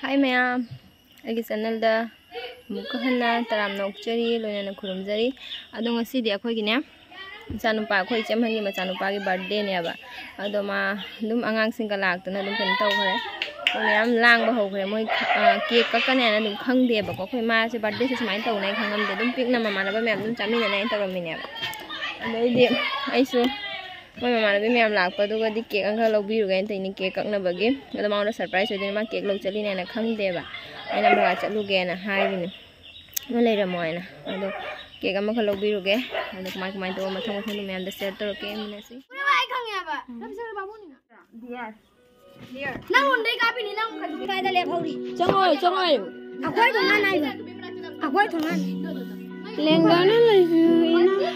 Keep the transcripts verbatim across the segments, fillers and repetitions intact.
ꯍꯥꯏ ꯃꯌꯥꯝ, ꯑꯩꯒꯤ ꯆꯦꯅꯦꯜꯗ ꯑꯃꯨꯛꯀ ꯍꯟꯅ ꯇꯔꯥꯝꯅ ꯑꯣꯛꯆꯔꯤ, ꯂꯣꯏꯅꯅ ꯈꯨꯔꯨꯝꯖꯔꯤ꯫ ꯑꯗꯣ ꯉꯁꯤꯗꯤ ꯑꯩꯈꯣꯏꯒꯤꯅꯦ, ꯏꯆꯥꯅꯨꯄꯥ, ꯑꯩꯈꯣꯏ ꯏꯆꯦ ꯑꯍꯟꯒꯤ ꯃꯆꯥꯅꯨꯄꯥꯒꯤ ꯕꯥꯔꯗꯦꯅꯦꯕ꯫ ꯑꯗꯣ ꯃꯥ ꯑꯗꯨꯝ ꯑꯉꯥꯡꯁꯤꯡꯒ ꯂꯥꯛꯇꯅ ꯑꯗꯨꯝ ꯀꯩꯅꯣ ꯇꯧꯈ꯭ꯔꯦ꯫ ꯑꯗꯨ ꯃꯌꯥꯝ ꯂꯥꯡꯕ ꯍꯧꯈ꯭ꯔꯦ꯫ ꯃꯣꯏ, ꯑ, ꯀꯦꯛ ꯀꯛꯀꯅꯤ ꯍꯥꯏꯅ ꯑꯗꯨꯝ ꯈꯪꯗꯦꯕꯀꯣ꯫ ꯑꯩꯈꯣꯏ ꯃꯥꯁꯦ ꯕꯥꯔꯗꯦꯁꯦ ꯁꯨꯃꯥꯏꯅ ꯇꯧꯅꯤ ꯈꯪꯉꯝꯗꯦ꯫ ꯑꯗꯨꯝ ꯄꯤꯛꯅ ꯃꯃꯥꯟꯅꯕ ꯃꯌꯥꯝ ꯑꯗꯨꯝ ꯆꯥꯃꯤꯟꯅꯅꯤ ꯍꯥꯏꯅ ꯇꯧꯔꯝꯃꯤꯅꯦꯕ꯫ ꯑꯗꯩꯗꯤ ꯑꯩꯁꯨ ꯃꯣꯏ ꯃꯃꯥꯟꯅꯕꯤ ꯃꯌꯥꯝ ꯂꯥꯛꯄ, ꯑꯗꯨꯒꯗꯤ ꯀꯦꯛ ꯑꯃꯈꯛ ꯂꯧꯕꯤꯔꯨꯒꯦ ꯍꯥꯏꯅ ꯇꯧꯔꯤꯅꯤ, ꯀꯦꯛ ꯀꯛꯅꯕꯒꯤ꯫ ꯑꯗꯣ ꯃꯉꯣꯟꯗ ꯁꯔꯄ꯭ꯔꯥꯏꯁ ꯑꯣꯏꯗꯣꯏꯅꯤ, ꯃꯥ ꯀꯦꯛ ꯂꯧ ꯆꯠꯂꯤꯅꯦꯅ ꯈꯪꯗꯦꯕ꯫ ꯑꯩꯅ ꯚꯔꯥ ꯆꯠꯂꯨꯒꯦꯅ ꯍꯥꯏꯔꯤꯅꯤ, ꯃꯣꯏ ꯂꯩꯔꯝꯃꯣ ꯍꯥꯏꯅ꯫ ꯑꯗꯣ ꯀꯦꯛ ꯑꯃꯈꯛ ꯂꯧꯕꯤꯔꯨꯒꯦ꯫ ꯑꯗꯣ ꯀꯃꯥꯏ ꯀꯃꯥꯏꯅ ꯇꯧꯕ, ꯃꯊꯪ ꯃꯊꯪꯗꯣ ꯃꯌꯥꯝꯗ ꯁꯤꯌꯔ ꯇꯧꯔꯛꯀꯦ꯫ ꯌꯦꯡꯃꯤꯟꯅꯁꯤ꯫ ꯄꯨꯔꯥ ꯑꯩ ꯈꯪꯉꯦꯕ꯫ ꯅꯪ ꯍꯨꯟꯗꯩ ꯀꯥꯞꯄꯤꯅꯤ, ꯅꯪ ꯀꯩꯅꯣ ꯀꯥꯏꯗ ꯂꯦꯞꯍꯧꯔꯤ? ꯆꯪꯉꯣꯏ, ꯆꯪꯉꯣꯏ꯫ ꯑꯩꯈꯣꯏ ꯊꯣꯡꯒꯥꯟ ꯍꯥꯏꯕ꯫ ꯑꯩꯈꯣꯏ ꯊꯣꯡꯒꯥꯟ꯫ ꯂꯦꯡꯒꯥꯅ ꯂꯩꯕꯤꯔꯤꯅ꯫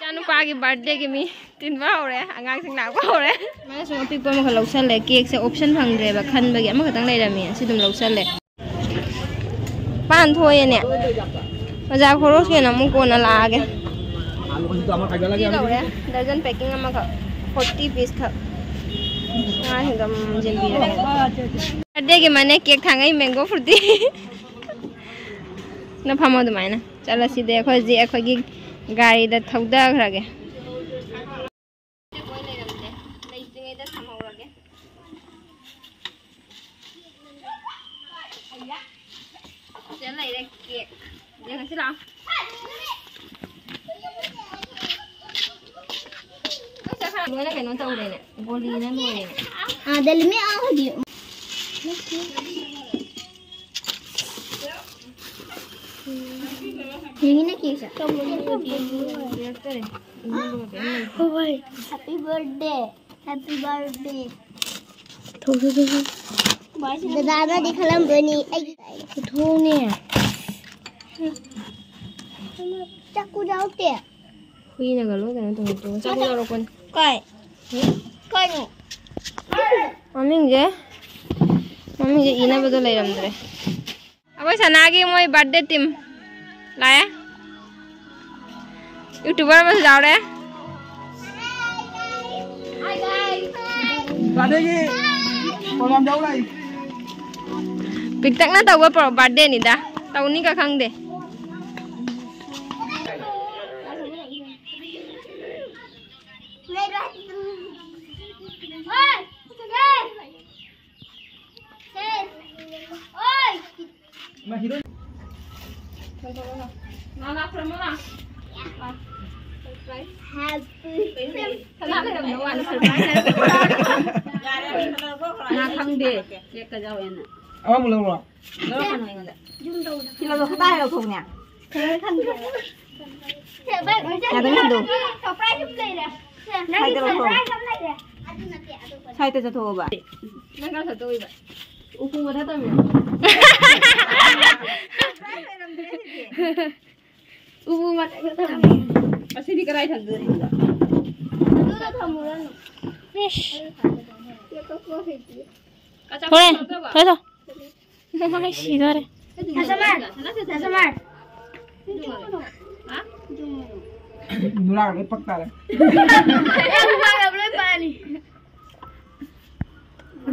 ꯏꯆꯥꯅꯨꯄꯥꯒꯤ ꯕꯥꯔꯗꯦꯒꯤ ꯃꯤ ꯇꯤꯟꯕ ꯍꯧꯔꯦ, ꯑꯉꯥꯡꯁꯤꯡ ꯂꯥꯛꯄ ꯍꯧꯔꯦ꯫ ꯃꯥꯅ ꯁꯨꯝ ꯑꯄꯤꯛꯄ ꯑꯃꯈꯛ ꯂꯧꯁꯜꯂꯦ꯫ ꯀꯦꯛꯁꯦ ꯑꯣꯞꯁꯟ ꯐꯪꯗ꯭ꯔꯦꯕ ꯈꯟꯕꯒꯤ, ꯑꯃꯈꯛꯇꯪ ꯂꯩꯔꯝꯃꯤ, ꯑꯁꯤ ꯑꯗꯨꯝ ꯂꯧꯁꯜꯂꯦ꯫ ꯄꯥꯟ ꯊꯣꯛꯑꯦꯅꯦ꯫ ꯕꯖꯥꯔ ꯈꯣꯔꯣꯁꯀꯤꯅ ꯑꯃꯨꯛ ꯀꯣꯟꯅ ꯂꯥꯛꯑꯒꯦ꯫ ꯁꯤ ꯂꯧꯔꯦ, ꯗꯔꯖꯟ ꯄꯦꯀꯤꯡ ꯑꯃꯈꯛ, ꯐꯣꯔꯇꯤ ꯄꯤꯁ ꯈꯛ꯫ ꯑꯉꯥꯡꯁꯤꯡꯗ ꯑꯃꯃꯝ ꯌꯦꯟꯕꯤꯔꯒꯦ꯫ ꯕꯥꯔꯗꯦꯒꯤ ꯃꯅꯦ ꯀꯦꯛ ꯊꯥꯡꯉꯩ ꯃꯦꯡꯒꯣ ꯐ꯭ꯔꯨꯇꯤ꯫ ꯅ ꯐꯝꯃꯣ ꯑꯗꯨꯃꯥꯏꯅ꯫ ꯆꯠꯂꯁꯤꯗꯤ ꯑꯩꯈꯣꯏ ꯍꯧꯖꯤꯛ ꯑꯩꯈꯣꯏꯒꯤ ꯒꯥꯔꯤꯗ ꯊꯧꯗꯈ꯭ꯔꯒꯦ꯫ ꯂꯩꯇ꯭ꯔꯤꯉꯩꯗ ꯊꯝꯍꯧꯔꯒꯦ꯫ ꯁꯤꯗ ꯂꯩꯔꯦ ꯀꯦꯛ꯫ ꯌꯦꯡꯉꯁꯤ ꯂꯥꯛꯑꯣ꯫ ꯂꯣꯏꯅ ꯀꯩꯅꯣ ꯇꯧꯔꯦꯅꯦ, ꯒꯣꯂꯤꯅ ꯂꯣꯏꯔꯦꯅꯦ꯫ ꯑꯥꯗ ꯂꯩꯃꯤ, ꯑꯥ ꯍꯧꯖꯤꯛ꯫ ꯌꯦꯡꯉꯤꯅ ꯀꯦꯛꯁꯦ꯫ ꯄꯤꯔꯛꯇꯔꯦ꯫ ꯍꯣꯏ, ꯍꯣꯏ꯫ Happy birthday. Happy birthday. ꯊꯣꯛ, ꯊꯣꯛ, ꯊꯣꯛ, ꯊꯣꯛ꯫ ꯗꯗꯥꯅꯗꯤ ꯈꯜꯂꯝꯗꯣꯏꯅꯤ ꯑꯩꯒꯤ ꯈꯨꯊꯣꯡꯅꯦ꯫ ꯆꯥꯛꯀꯨ ꯌꯥꯎꯗꯦ꯫ ꯍꯨꯏꯅꯒ ꯂꯣꯏ ꯀꯩꯅꯣ ꯇꯧꯍꯧꯗꯣꯏꯅꯦ꯫ ꯆꯥꯛ ꯂꯧꯔꯛꯄꯅꯤ꯫ ꯀꯥꯏ? ꯀꯥꯏꯅꯣ? ꯃꯃꯤꯡꯁꯦ, ꯃꯃꯤꯡꯁꯦ ꯏꯅꯕꯗꯣ ꯂꯩꯔꯝꯗ꯭ꯔꯦ꯫ ꯑꯩꯈꯣꯏ ꯁꯅꯥꯒꯤ ꯃꯣꯏ ꯕꯥꯔꯗꯦ ꯇꯤꯝ ꯂꯥꯛꯑꯦ꯫ ꯌꯨꯇ꯭ꯌꯨꯕꯔ ꯑꯃꯁꯨ ꯌꯥꯎꯔꯦ꯫ ꯕꯥꯔꯗꯦꯒꯤ ꯄꯤꯛꯇꯛꯅ ꯇꯧꯕ ꯄ꯭ꯔꯣ ꯕꯥꯔꯗꯦꯅꯤꯗ꯫ ꯇꯧꯅꯤꯒ ꯈꯪꯗꯦ꯫ ꯉꯥ ꯈꯪꯗꯦ꯫ ꯆꯦꯛꯀ ꯌꯥꯎꯋꯦꯅ꯫ ꯑꯃꯃꯨꯛ ꯂꯧꯔꯣ꯫ ꯂꯧꯔꯛꯀꯅꯨ ꯑꯩꯉꯣꯟꯗ꯫ ꯁꯤ ꯂꯧꯊꯣꯛ ꯈꯨꯗꯥꯏ ꯂꯧꯊꯣꯛꯅꯦ꯫ ꯌꯥꯗꯕ ꯌꯥꯗꯣ꯫ ꯁꯥꯏꯗ ꯂꯧꯊꯣꯛꯑꯣ꯫ ꯁꯥꯏꯗ ꯆꯠꯊꯣꯛꯑꯣꯕ꯫ ꯅꯪ ꯀꯥꯏ ꯆꯠꯇꯣꯏꯕ? ꯎꯄꯨ ꯃꯊꯛ ꯇꯧꯔꯤꯕ꯫ ꯎꯄꯨ ꯃꯊꯛꯇ ꯊꯝꯃꯦ꯫ ꯑꯁꯤꯗꯤ ꯀꯗꯥꯏ ꯊꯝꯗꯣꯏꯅꯣ? ꯑꯗꯨꯗ ꯊꯝꯃꯨꯔꯅꯨ꯫ ꯏꯁ꯫ ꯍꯣꯔꯦꯟ ꯊꯣꯏ ꯊꯣꯏ꯫ ꯃꯥꯏ ꯁꯤꯗꯣꯔꯦ꯫ Customer, customer. ꯅꯨꯔꯥꯒ ꯂꯣꯏ ꯄꯛ ꯇꯥꯔꯦ꯫ ꯑꯦ, ꯍꯨꯃꯥꯡ ꯌꯥꯝ ꯂꯣꯏ ꯄꯛꯑꯅꯤ꯫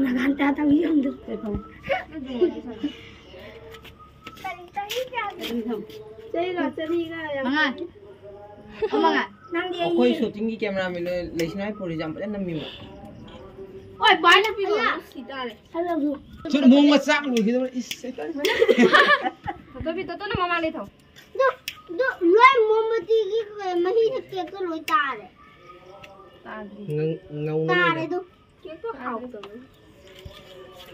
ꯅꯥꯒꯥꯟ ꯇꯥ ꯇꯧ ꯌꯦꯡꯗꯣ꯫ ꯆꯍꯤꯒ, ꯆꯍꯤꯒ ꯌꯥꯝ ꯃꯉꯥ꯫ ꯅꯪꯗꯤ ꯑꯩꯈꯣꯏ ꯁꯨꯇꯤꯡꯒꯤ ꯀꯦꯃꯦꯔꯥꯃꯦꯟ ꯂꯩꯁꯅꯥꯏ ꯄꯨꯔꯤꯁꯦ ꯌꯥꯝ ꯐꯖꯅ ꯅꯝꯃꯤꯕ꯫ ꯍꯣꯏ, ꯚꯥꯏ ꯅꯨꯄꯤꯗꯣ ꯁꯤ ꯇꯥꯔꯦ꯫ ꯁꯨꯝ ꯃꯑꯣꯡ ꯃꯆꯥ ꯂꯣꯏꯈꯤꯗꯧꯔꯦ꯫ ꯏꯁ, ꯁꯩꯇꯥꯟ꯫ ꯇꯣꯇꯣꯕꯤ, ꯇꯣꯇꯣꯅ ꯃꯃꯥꯡ ꯂꯩꯊꯧ꯫ ꯑꯗꯨ, ꯑꯗꯨ ꯂꯣꯏ ꯃꯣꯝꯕꯇꯤꯒꯤ ꯃꯍꯤꯅ ꯀꯦꯛꯇ ꯂꯣꯏ ꯇꯥꯔꯦ꯫ ꯇꯥꯗ꯭ꯔꯤ꯫ ꯉꯧ-, ꯉꯧꯅ ꯇꯥꯔꯦ ꯂꯣꯏꯔꯦ꯫ ꯑꯗꯨ꯫ ꯀꯦꯛꯇꯣ ꯍꯥꯎꯇꯕꯅꯤ꯫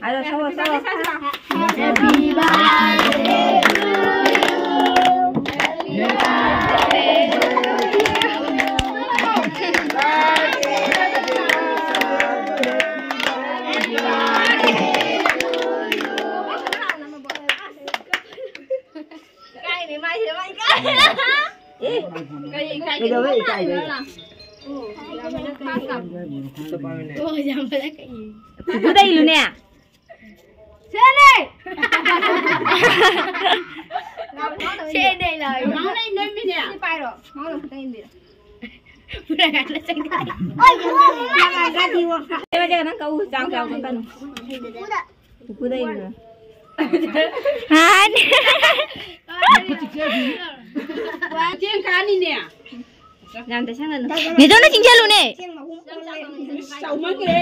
ꯍꯥꯏꯔꯣ, ꯁꯛꯑꯣ, ꯁꯛꯑꯣ꯫ Happy birthday to you. ꯏꯀꯥꯏꯅꯦ ꯃꯥꯏꯁꯦ, ꯃꯥ ꯏꯀꯥꯏ꯫ ꯑꯦ, ꯀꯩ ꯏꯀꯥꯏ? ꯀꯩꯗꯧꯕꯩ ꯏꯀꯥꯏꯗꯣꯏꯅꯣ? ꯑꯣ, ꯌꯥꯝ ꯐꯖꯅ ꯀꯩ? ꯑꯣ, ꯌꯥꯝ ꯐꯖꯅ ꯀꯩ? ꯐꯨꯗꯩ ꯂꯨꯅꯦ꯫ ꯁꯦꯅꯦ! ꯁꯦꯅꯦ ꯂꯥꯎ꯫ ꯃꯥꯅ ꯏꯟꯅꯔꯝꯃꯤꯅꯦ꯫ ꯁꯤ ꯄꯥꯏꯔꯣ꯫ ꯃꯥꯅ ꯈꯤꯇꯪ ꯏꯟꯕꯤꯔꯣ꯫ ꯅꯪ ꯀꯧ, ꯆꯥꯎ ꯆꯥꯎ ꯀꯧꯀꯅꯨ꯫ ꯄꯨꯄꯨꯗ ꯌꯦꯡꯉꯣ꯫ ꯍꯥꯟ꯫ ꯆꯦꯡ ꯀꯥꯅꯤꯅꯦ꯫ ꯌꯥꯝ ꯇꯩꯁꯟꯒꯅꯨ꯫ ꯅꯦꯇꯣꯟꯅ ꯆꯤꯡꯁꯜꯂꯨꯅꯦ꯫ ꯆꯥꯎꯃꯟꯈ꯭ꯔꯦ꯫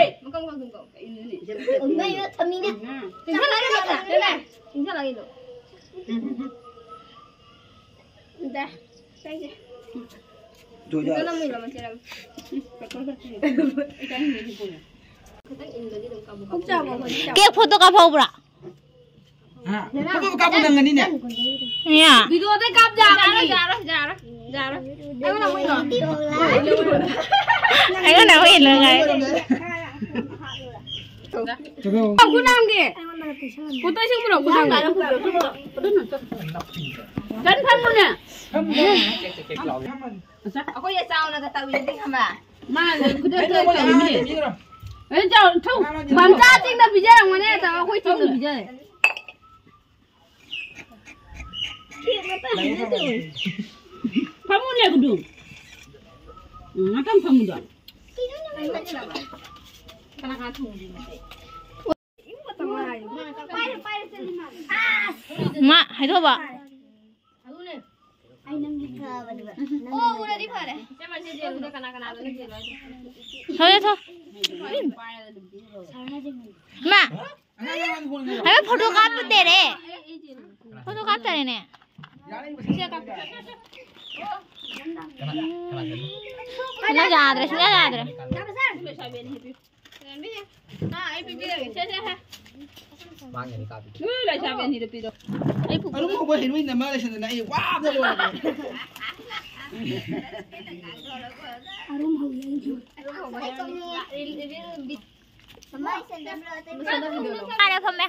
ꯆꯤꯡꯁꯜꯂꯒꯦ꯫ ꯆꯤꯡꯁꯜꯂꯒꯦ꯫ Cake photo ꯀꯥꯞꯍꯧꯕ꯭ꯔꯥ? ꯍꯥ? ꯐꯣꯇꯣ ꯀꯥꯞꯄ ꯅꯪꯒꯅꯤꯅꯦ꯫ ꯌꯥ꯫ ꯚꯤꯗꯤꯑꯣꯗ ꯀꯥꯞ ꯌꯥꯕꯅꯤ꯫ ꯌꯥꯔꯣꯏ, ꯌꯥꯔꯣꯏ, ꯌꯥꯔꯣꯏ, ꯌꯥꯔꯣꯏ꯫ ꯑꯩꯉꯣꯟꯗ ꯑꯃꯨꯛ ꯏꯜꯂꯣ꯫ ꯑꯩꯉꯣꯟꯗ ꯑꯃꯨꯛ ꯏꯜꯂꯣ ꯉꯥꯏ꯫ ꯀꯩꯗꯧ? ꯈꯨꯗꯥꯡꯒꯤ꯫ ꯐꯣꯇꯣ ꯁꯤꯡꯕ꯭ꯔꯣ ꯈꯨꯗꯥꯡꯒꯤ? ꯀꯟ ꯐꯝꯃꯨꯅꯦ꯫ ꯑꯩꯈꯣꯏꯁꯦ ꯆꯥꯎꯅꯒ ꯇꯧꯔꯤꯁꯦ ꯈꯪꯕ꯭ꯔꯥ? ꯃꯥ ꯈꯨꯗꯛꯇ ꯇꯧꯔꯤꯅꯦ꯫ ꯑꯦ, ꯆꯥꯎ, ꯊꯧ꯫ ꯃꯝꯇꯥ ꯆꯤꯡꯗ ꯄꯤꯖꯔꯝꯒꯅꯦ, ꯇꯧ, ꯑꯩꯈꯣꯏ ꯆꯤꯡꯗ ꯄꯤꯖꯔꯦ꯫ ꯐꯝꯃꯨꯅꯦ, ꯀꯨꯗꯨ꯫ ꯎꯝ, ꯉꯥꯛꯇꯪ ꯐꯝꯃꯨꯗꯣ꯫ ꯃꯥ ꯍꯥꯏꯗꯣꯛꯑꯕ꯫ ꯑꯣ, ꯎꯔꯗꯤ ꯐꯔꯦ꯫ ꯊꯣꯛꯑꯦ, ꯊꯣꯛ꯫ ꯃꯥ, ꯍꯥꯏꯕ ꯐꯣꯇꯣ ꯀꯥꯞꯄ ꯇꯦꯔꯦ꯫ ꯐꯣꯇꯣ ꯀꯥꯞꯇꯔꯦꯅꯦ꯫ ꯁꯤꯗ ꯀꯥꯞꯄꯣ꯫ ꯁꯨꯡꯌꯥ ꯌꯥꯗ꯭ꯔꯦ, ꯁꯨꯡꯌꯥ ꯌꯥꯗ꯭ꯔꯦ꯫ ꯃꯥꯡꯒꯅꯤ ꯀꯥꯞꯄꯤ꯫ ꯎ, ꯂꯩꯁꯥꯕꯤ ꯑꯅꯤꯗꯣ ꯄꯤꯔꯣ꯫ ꯑꯩ ꯄꯨꯄꯨꯗ ꯑꯗꯨꯝ ꯍꯧꯕ ꯍꯦꯔꯣꯏꯟ ꯑꯃ ꯂꯩꯁꯟꯗꯅ ꯑꯩ ꯋꯥꯕꯗ ꯂꯣꯏꯔꯦ꯫ ꯑꯔꯨꯝ ꯍꯧꯏ ꯑꯩꯁꯨ꯫ ꯐꯔꯦ, ꯐꯝꯃꯦ꯫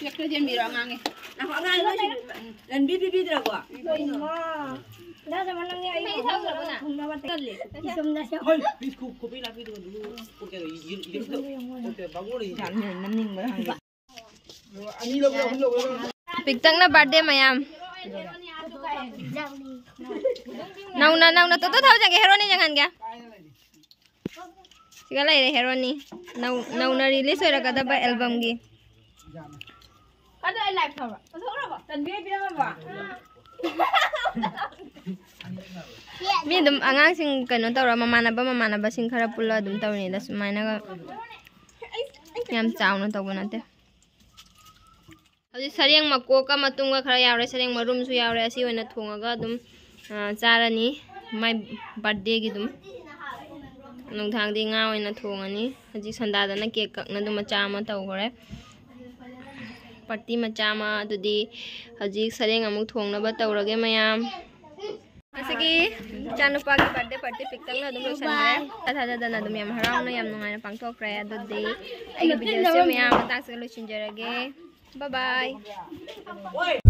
ꯆꯦꯛꯇ ꯆꯦꯟꯕꯤꯔꯣ ꯑꯉꯥꯡꯒꯤ꯫ ꯉꯥꯏꯈꯣ, ꯑꯉꯥꯡ ꯂꯣꯏꯁꯤꯜꯂꯤ꯫ ꯂꯟꯕꯤ ꯄꯤꯕꯤꯗ꯭ꯔꯕꯣ? ꯏꯆꯝꯗ ꯁꯦꯝ꯫ ꯍꯣꯏ, ꯄꯤꯁ ꯈꯨ-, ꯈꯨꯄꯤ ꯂꯥꯛꯄꯤꯗꯨꯒ ꯑꯗꯨ ꯄꯣꯀꯦꯠꯇ ꯌꯦ-, ꯌꯦ-, ꯄꯣꯀꯦꯠ ꯕꯥꯕꯣꯛꯅ ꯌꯦꯡꯉꯤ꯫ ꯌꯥꯝ ꯅꯝꯅꯤꯡꯕ ꯈꯪꯗꯦ꯫ ꯑꯅꯤ ꯂꯧꯒꯦ, ꯑꯍꯨꯝ ꯂꯧꯒꯦ? ꯄꯤꯛꯇꯛꯅ ꯕꯥꯔꯗꯦ ꯃꯌꯥꯝ꯫ ꯅꯧꯅ, ꯅꯧꯅ ꯇꯣꯇꯣ ꯊꯥꯎꯖꯒꯦ, ꯍꯦꯔꯣꯅꯤ ꯌꯦꯡꯍꯟꯒꯦ꯫ ꯁꯤꯒ ꯂꯩꯔꯦ ꯍꯦꯔꯣꯅꯤ꯫ ꯅꯧ-, ꯅꯧꯅ ꯔꯤꯂꯤꯁ ꯑꯣꯏꯔꯛꯀꯗꯕ ꯑꯦꯜꯕꯝꯒꯤ꯫ ꯑꯗꯣ ꯑꯩ ꯂꯥꯏꯚ ꯊꯝꯕ꯭ꯔꯣ? ꯊꯝꯕꯤꯔꯝꯃꯕꯣ? ꯃꯤ ꯑꯗꯨꯝ ꯑꯉꯥꯡꯁꯤꯡ ꯀꯩꯅꯣ ꯇꯧꯔ, ꯃꯃꯥꯟꯅꯕ ꯃꯃꯥꯟꯅꯕꯁꯤꯡ ꯈꯔ ꯄꯨꯜꯂ ꯑꯗꯨꯝ ꯇꯧꯔꯤꯅꯤꯗ, ꯁꯨꯃꯥꯏꯅꯒ ꯌꯥꯝ ꯆꯥꯎꯅ ꯇꯧꯕ ꯅꯠꯇꯦ꯫ ꯍꯧꯖꯤꯛ ꯁꯔꯦꯡ ꯃꯀꯣꯛꯀ ꯃꯇꯨꯝꯒ ꯈꯔ ꯌꯥꯎꯔꯦ, ꯁꯔꯦꯡ ꯃꯔꯨꯝꯁꯨ ꯌꯥꯎꯔꯦ꯫ ꯑꯁꯤ ꯑꯣꯏꯅ ꯊꯣꯡꯉꯒ ꯑꯗꯨꯝ, ꯑ, ꯆꯥꯔꯅꯤ꯫ ꯃꯥꯏ ꯕꯥꯔꯗꯦꯒꯤ ꯑꯗꯨꯝ ꯅꯨꯡꯗꯥꯡꯗꯤ ꯉꯥ ꯑꯣꯏꯅ ꯊꯣꯡꯉꯅꯤ꯫ ꯍꯧꯖꯤꯛ ꯁꯟꯗꯥꯗꯅ ꯀꯦꯛ ꯀꯛꯅ ꯑꯗꯨꯝ ꯃꯆꯥ ꯑꯃ ꯇꯧꯈ꯭ꯔꯦ꯫ ꯄꯥꯔꯇꯤ ꯃꯆꯥ ꯑꯃ꯫ ꯑꯗꯨꯗꯤ ꯍꯧꯖꯤꯛ ꯁꯔꯦꯡ ꯑꯃꯨꯛ ꯊꯣꯡꯅꯕ ꯇꯧꯔꯒꯦ ꯃꯌꯥꯝ꯫ ꯉꯁꯤꯒꯤ ꯏꯆꯥꯅꯨꯄꯥꯒꯤ ꯕꯥꯔꯗꯦ ꯄꯥꯔꯇꯤ ꯄꯤꯛꯇꯛꯅ ꯑꯗꯨꯝ ꯂꯣꯏꯁꯟꯈ꯭ꯔꯦ꯫ ꯏꯊꯥ ꯊꯥꯖꯗꯅ ꯑꯗꯨꯝ ꯌꯥꯝ ꯍꯔꯥꯎꯅ, ꯌꯥꯝ ꯅꯨꯡꯉꯥꯏꯅ ꯄꯥꯡꯊꯣꯛꯈ꯭ꯔꯦ꯫ ꯑꯗꯨꯗꯤ ꯑꯩꯒꯤ ꯚꯤꯗꯤꯑꯣꯁꯦ ꯃꯌꯥꯝ ꯃꯇꯥꯡꯁꯤꯗ ꯂꯣꯏꯁꯤꯟꯖꯔꯒꯦ꯫ ꯕꯥꯏ ꯕꯥꯏ꯫